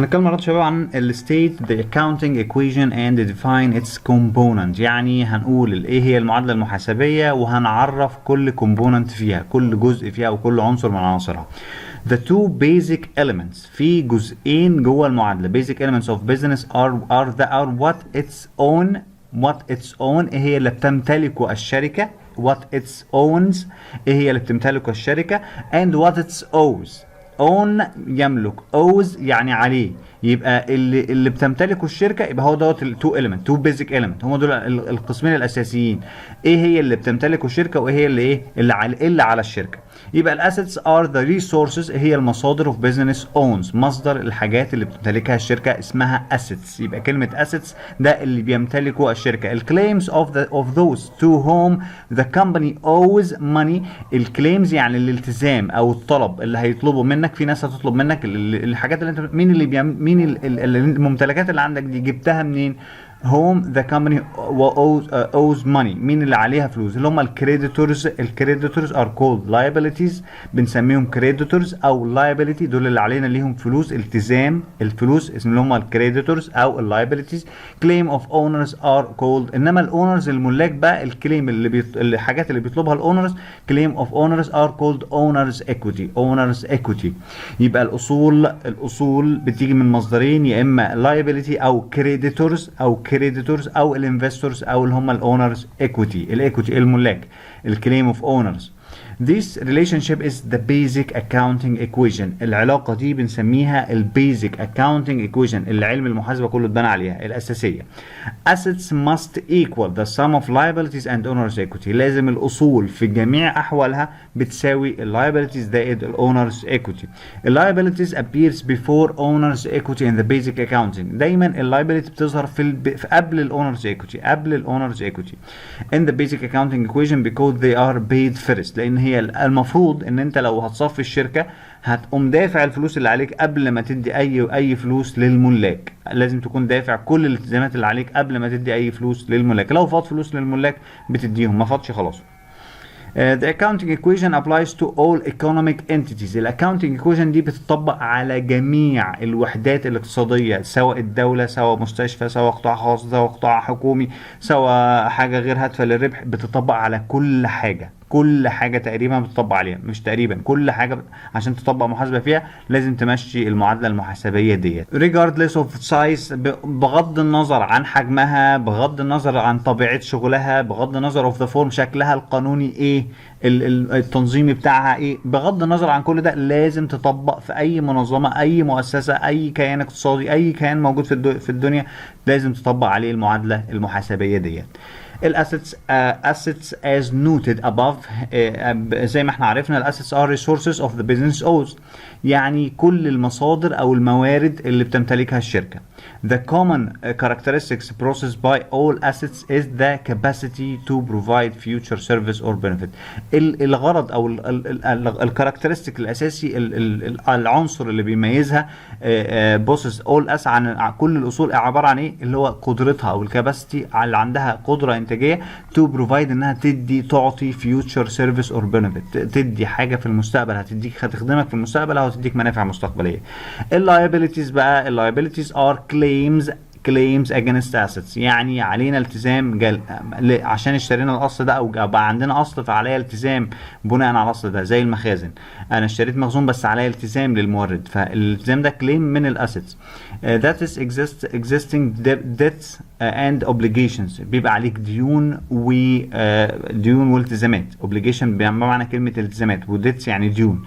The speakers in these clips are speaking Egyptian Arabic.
هنتكلم النهارده شباب عن ال state the accounting equation and define its component. يعني هنقول ايه هي المعادلة المحاسبية وهنعرف كل component فيها، كل جزء فيها او كل عنصر من عناصرها. The two basic elements، في جزئين جوه المعادلة، basic elements of business are what its own، what its own، ايه هي اللي بتمتلكه الشركة، what its owns، ايه هي اللي بتمتلكه الشركة، and what its owes. own يملك، owes يعني عليه. يبقى اللي بتمتلكه الشركه، يبقى هو دوت ال two element، two basic element، هم دول القسمين الاساسيين: ايه هي اللي بتمتلكه الشركة وايه هي اللي ايه اللي على الشركه. يبقى ال assets are the resources، هي المصادر، of business owns، مصدر الحاجات اللي بتمتلكها الشركة اسمها assets. يبقى كلمة assets ده اللي بيمتلكه الشركه. ال claims of those to whom the company owes money. ال claims يعني الالتزام او الطلب اللي هيطلبه منك. في ناس هتطلب منك الحاجات اللي انت مين اللي بيعمل مين الممتلكات اللي عندك دي جبتها منين. whom the company owes money، مين اللي عليها فلوس؟ اللي هم ال creditors. ال creditors are called liabilities، بنسميهم creditors او liability. دول اللي علينا ليهم فلوس، التزام الفلوس اسم اللي هم ال creditors او ال liabilities. claim of owners are called، انما ال owners الملاك بقى، ال claim الحاجات اللي بيطلبها ال owners، claim of owners are called owners equity، owners equity. يبقى الاصول بتيجي من مصدرين: يا اما liability او creditors او ال investors او اللي هم ال owners equity، ال equity الملاك، ال claim of owners. This relationship is the basic accounting equation. العلاقة دي بنسميها ال basic accounting equation اللي علم المحاسبة كله اتبنى عليها، الأساسية. Assets must equal the sum of liabilities and owners equity. لازم الأصول في جميع أحوالها بتساوي ال liabilities زائد ال owners equity. ال liabilities appears before owners equity in the basic accounting. دايما ال liability بتظهر في قبل ال owners equity، قبل ال owners equity in the basic accounting equation because they are paid first. لان هي المفروض ان انت لو هتصفي الشركة هتقوم دافع الفلوس اللي عليك قبل ما تدي اي فلوس للملاك. لازم تكون دافع كل الالتزامات اللي عليك قبل ما تدي اي فلوس للملاك. لو فاض فلوس للملاك بتديهم، ما فاضش خلاص. The accounting equation applies to all economic entities. ال accounting equation دي بتطبق على جميع الوحدات الاقتصادية، سواء الدولة، سواء مستشفى، سواء قطاع خاص، سواء قطاع حكومي، سواء حاجة غير هادفة للربح. بتطبق على كل حاجة، كل حاجة تقريبا بتطبق عليها، مش تقريبا، كل حاجة. عشان تطبق محاسبة فيها لازم تمشي المعادلة المحاسبية ديت. regardless of size، بغض النظر عن حجمها، بغض النظر عن طبيعة شغلها، بغض النظر of the form، شكلها القانوني ايه، التنظيمي بتاعها ايه، بغض النظر عن كل ده لازم تطبق في اي منظمة، اي مؤسسة، اي كيان اقتصادي، اي كيان موجود في الدنيا لازم تطبق عليه المعادلة المحاسبية ديت. ال assets، assets as noted above، زي ما احنا عرفنا، ال assets are resources of the business owns، يعني كل المصادر او الموارد اللي بتمتلكها الشركه. The common characteristics possessed by all assets is the capacity to provide future service or benefit. الغرض او ال characteristic الاساسي، العنصر اللي بيميزها possess all assets عن كل الاصول عبارة عن ايه؟ اللي هو قدرتها او ال capacity اللي عندها، قدره انتاجيه، to provide، انها تدي، تعطي، future service or benefit، تدي حاجة في المستقبل، هتديك، هتخدمك في المستقبل او هتديك منافع مستقبليه. ال liabilities بقى، ال liabilities are claims against assets، يعني علينا التزام عشان اشترينا الاصل ده او بقى عندنا اصل، فعليا التزام بناء على الاصل ده، زي المخازن، انا اشتريت مخزون بس عليا التزام للمورد، فالالتزام ده claim من ال assets. That is existing debts and obligations، بيبقى عليك ديون و ديون والتزامات. obligation بمعنى كلمة التزامات، و debts يعني ديون.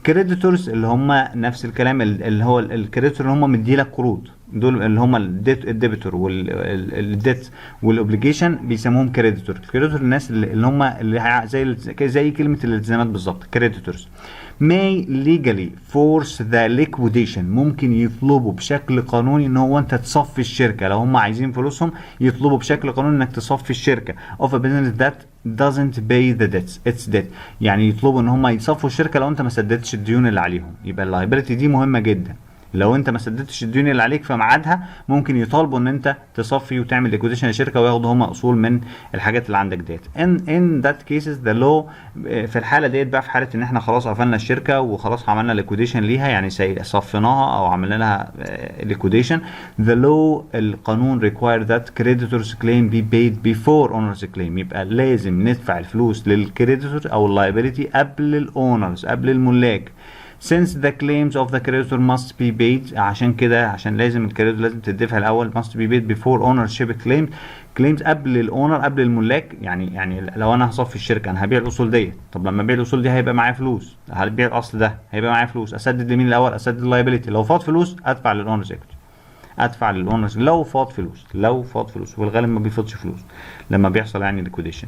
creditors اللي هم نفس الكلام، اللي هو ال creditor اللي هم مديلك قروض، دول اللي هم ال debitor وال debt وال obligation بيسموهم creditor. ال creditor الناس اللي هم اللي زي كلمة الالتزامات بالظبط. creditors may legally force the liquidation، ممكن يطلبوا بشكل قانوني ان هو انت تصفي الشركه. لو هم عايزين فلوسهم يطلبوا بشكل قانوني انك تصفي الشركة of a business that doesn't pay the debts its debt، يعني يطلبوا ان هم يصفوا الشركة لو انت ما سددتش الديون اللي عليهم. يبقى ال liability دي مهمة جدا. لو انت ما سددتش الديون اللي عليك في ميعادها، ممكن يطالبوا ان انت تصفي وتعمل liquidation للشركه، وياخدوا هم اصول من الحاجات اللي عندك ديت. in that cases the law، في الحالة ديت بقى، في حاله ان احنا خلاص قفلنا الشركة وخلاص عملنا liquidation ليها، يعني صفيناها او عملنا لها liquidation، the law، القانون، require that creditors claim be paid before owners claim. يبقى لازم ندفع الفلوس لل creditor او ال liability قبل ال owners، قبل الملاك. since the claims of the creditor must be paid، عشان كده، عشان لازم ال creditor لازم تدفع الاول، must be paid before ownership claims، قبل ال owner، قبل الملاك. يعني لو انا هصفي الشركه، انا هبيع الاصول ديت. طب لما ابيع الاصول دي هيبقى معايا فلوس، هبيع الاصل ده هيبقى معايا فلوس، اسدد لمين الاول؟ اسدد ال liability. لو فاض فلوس ادفع لل owners equity، ادفع لل owners لو فاض فلوس، لو فاض فلوس. وفي الغالب ما بيفيضش فلوس لما بيحصل يعني liquidation.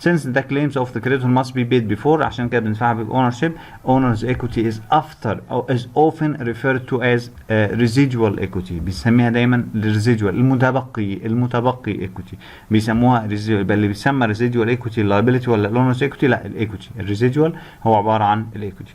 since the claims of the creditor must be paid before، عشان كده بندفعها بال ownership، owners equity is after او is often referred to as residual equity. بيسميها دايما residual، المتبقي، المتبقي equity بيسموها residual. يبقى اللي بيسمى residual equity ال liability ولا ال owners equity؟ لا، ال equity. ال residual هو عبارة عن ال equity.